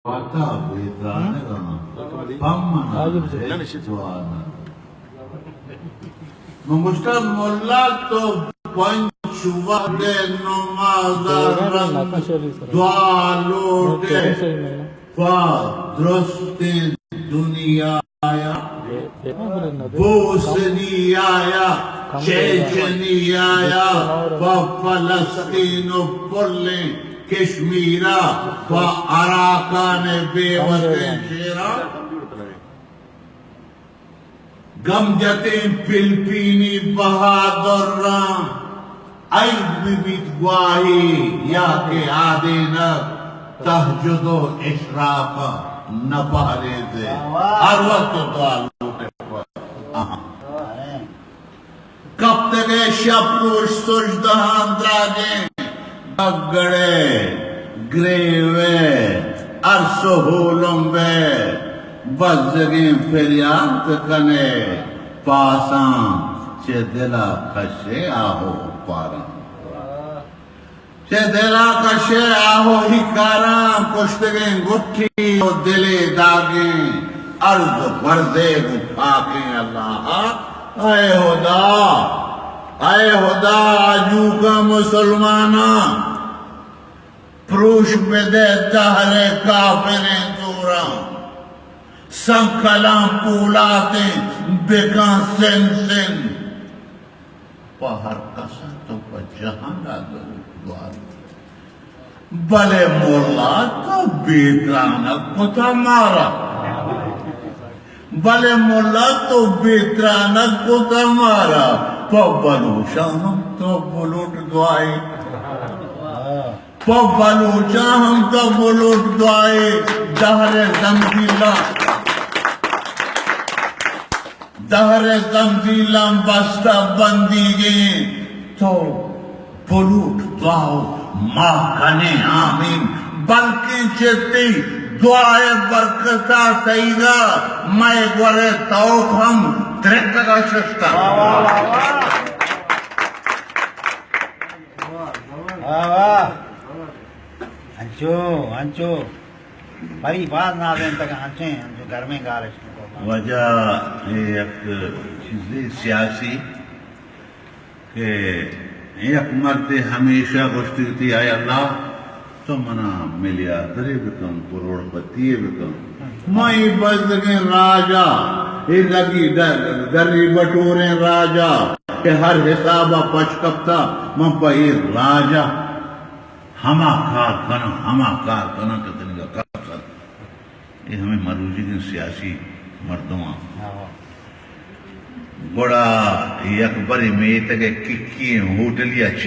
وتا بے ترانگاں، پمن آجب سے۔ جوان۔ من گوشتہ ملا تو پنچ وقت نماز رنگ دعا لوٹے۔ پہ درستیں دنیا ءَ بوسنی ءَ، چیچنی ءَ، پہ فلسطین ءُ پلیں کشمیر ءَ، پہ اراکان ءِ بے وسیں شیراں۔ گم جتیں فلپینی بہادراں، عید بہ بیت گواہی یا کہ آدینک، تہجد ءُ اشراق ءَ نہ پہریزے۔ ہر وقت تو دعا لوٹے۔ آہاں۔ کپتگئے شپ روچ سجدہاں دراجیں، گگڑے، گریوے، ارس ءُ ہولمبے، بزگیں پریات کنے، پاساں چہ دل ءَ کشے آہ ءُ پاراں۔ چہ دل ءَ کشے آہ ءُ ہیکاراں، کشتگیں گٹی ءُ دلے داگیں، ارز ورزے گوں پاکیں اللہ۔ اے ہدا، اے ہدا، آجوکاں مسلماناں پروش بدے دہر ءِ کافریں زوراں، سنکلاں پولاتیں بکاں سن سن۔ پہ ہر کس ءَ تو پہ جہان ءَ دروت گوار۔ بلے ملا تو بے ترانگ کتا مارا۔ بلے ملا تو بے ترانگ کتا مارا۔ پہ بلوچاں ہم تو بلوٹ دعائے۔ پہ بلوچاں ہم تو بلوٹ دعائے۔ دہر ءِ زنجیلاں دہر ءِ زنجیلاں بستہ بندیگیں تو بلوٹ دعا ءُ ما کنیں آمین۔ بلکیں چہ تئی دعا ءِ برکت ءَ تئیگا مئے گور ءِ توک ہم ترکگا ششتہ۔ واہ، واہ۔ انچو، انچو۔ پری باز نازینتگ انچیں، انچو گرمیں گارش۔ واجہ، اے یک چیزے سیاسی کہ یک مردے ہمیشہ گوشتگتی، اے اللہ، تو منا ملیاردرے بکن، کروڑ پتی بکن۔ ما اے بزگیں راجا، اے لگی ڈ-، ڈری بٹوریں راجا کہ ہر حسابا پش کپتا، من پہ اے راجا ہما کار کناں، ہما کار کناں کہ تنیگا کس ات۔ اے ہمے مروچیگیں سیاسی مردماں۔ ہاں۔ گڑا یک برے میتگ ءِ ککی ءِ ہوٹلی ءَ چاہ